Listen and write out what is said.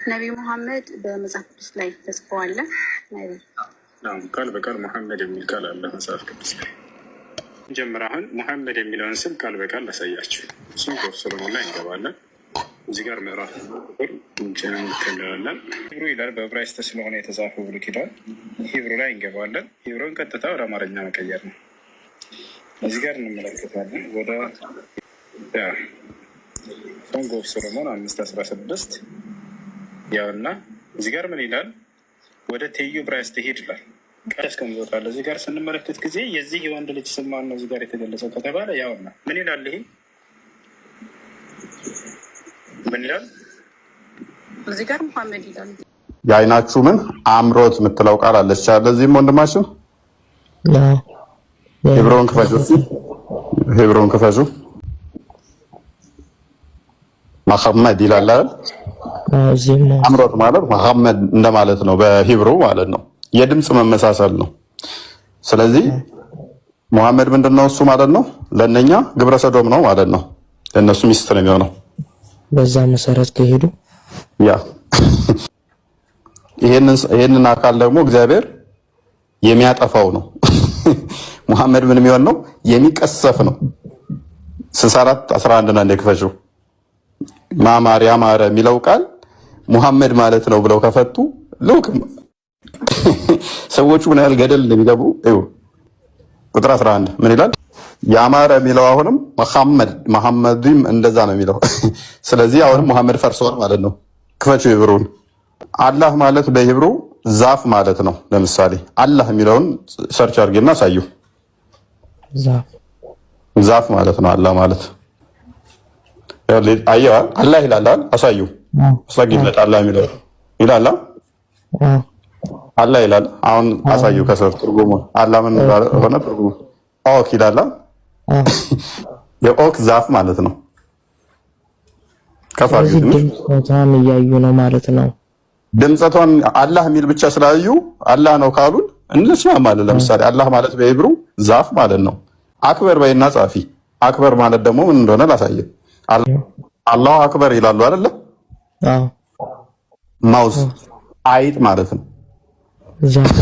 ነቢዩ መሐመድ በመጽሐፍ ቅዱስ ላይ ተጽፈዋል። ቃል በቃል ሙሐመድ የሚል ቃል አለ መጽሐፍ ቅዱስ ላይ። ጀምር አሁን ሙሐመድ የሚለውን ስም ቃል በቃል ላሳያችሁ። Song of Solomon ላይ እንገባለን። እዚህ ጋር ምዕራፍ ቁጥር እንከለላለን። Hebrew ይላል፣ በዕብራይስጥ ስለሆነ የተጻፈው ብሉይ ኪዳን Hebrew ላይ እንገባለን። Hebrew ን ቀጥታ ወደ አማርኛ መቀየር ነው። እዚህ ጋር እንመለከታለን። ወደ Song of Solomon 5:16 ያውና እዚህ ጋር ምን ይላል? ወደ ትይዩ ዕብራይስጥ ሂድ ይላል። ያስቀምጦታል። እዚህ ጋር ስንመለከት ጊዜ የዚህ የወንድ ልጅ ስም ማን ነው እዚህ ጋር የተገለጸው ከተባለ ያውና ምን ይላል? ይሄ ምን ይላል? እዚህ ጋር ሙሐመድ ይላል። የአይናችሁ ምን አምሮት የምትለው ቃል አለች አለ። እዚህም ወንድማችን Hebrew ን ክፈቹ፣ Hebrew ን ክፈቹ። መሐመድ ይላል አይደል? አምሮት ማለት መሐመድ እንደማለት ነው፣ በ Hebrew ማለት ነው። የድምፅ መመሳሰል ነው። ስለዚህ ሙሐመድ ምንድን ነው እሱ ማለት ነው? ለእነኛ ግብረ ሰዶም ነው ማለት ነው። ለእነሱ ሚስት ነው የሚሆነው። በዛ መሰረት ከሄዱ። Yeah፣ ይሄንን አካል ደግሞ እግዚአብሔር የሚያጠፋው ነው። ሙሐመድ ምን የሚሆን ነው? የሚቀሰፍ ነው። 64:11 ና እንደክፈችው ማማር ያማረ የሚለው ቃል ሙሐመድ ማለት ነው ብለው ከፈቱ ልውቅ ሰዎቹ ምን ያህል ገደል እንደሚገቡ እዩ። ቁጥር 11 ምን ይላል? ያማረ የሚለው አሁንም መሐመድ፣ መሐመድም እንደዛ ነው የሚለው። ስለዚህ አሁንም ሙሐመድ ፈርሷል ማለት ነው። ክፈችው Hebrew ን። አላህ ማለት በ Hebrew ዛፍ ማለት ነው። ለምሳሌ አላህ የሚለውን search አድርጌና አሳዩ። ዛፍ ማለት ነው። አላህ ማለት አየዋል። አላህ ይላል። አሳዩ፣ አስጠጊለት። አላህ የሚለው ይላል። አላህ ይላል። አሁን አሳዩ ከስር ትርጉሙ አላህ ምን ሆነ? ትርጉሙ oak ይላል። የ oak ዛፍ ማለት ነው። ከፍ አድርጊው ትንሽ። ድምፀቷን እያዩ ነው ማለት ነው። ድምፀቷን አላህ የሚል ብቻ ስላዩ አላህ ነው ካሉን እንስማማለን። ለምሳሌ አላህ ማለት በ Hebrew ዛፍ ማለት ነው። أكبر በይና ጻፊ። أكبر ማለት ደግሞ ምን እንደሆነ ላሳየ። الله أكبر ይላሉ አይደለ? Mouse አይጥ ማለት ነው። ዛፍ።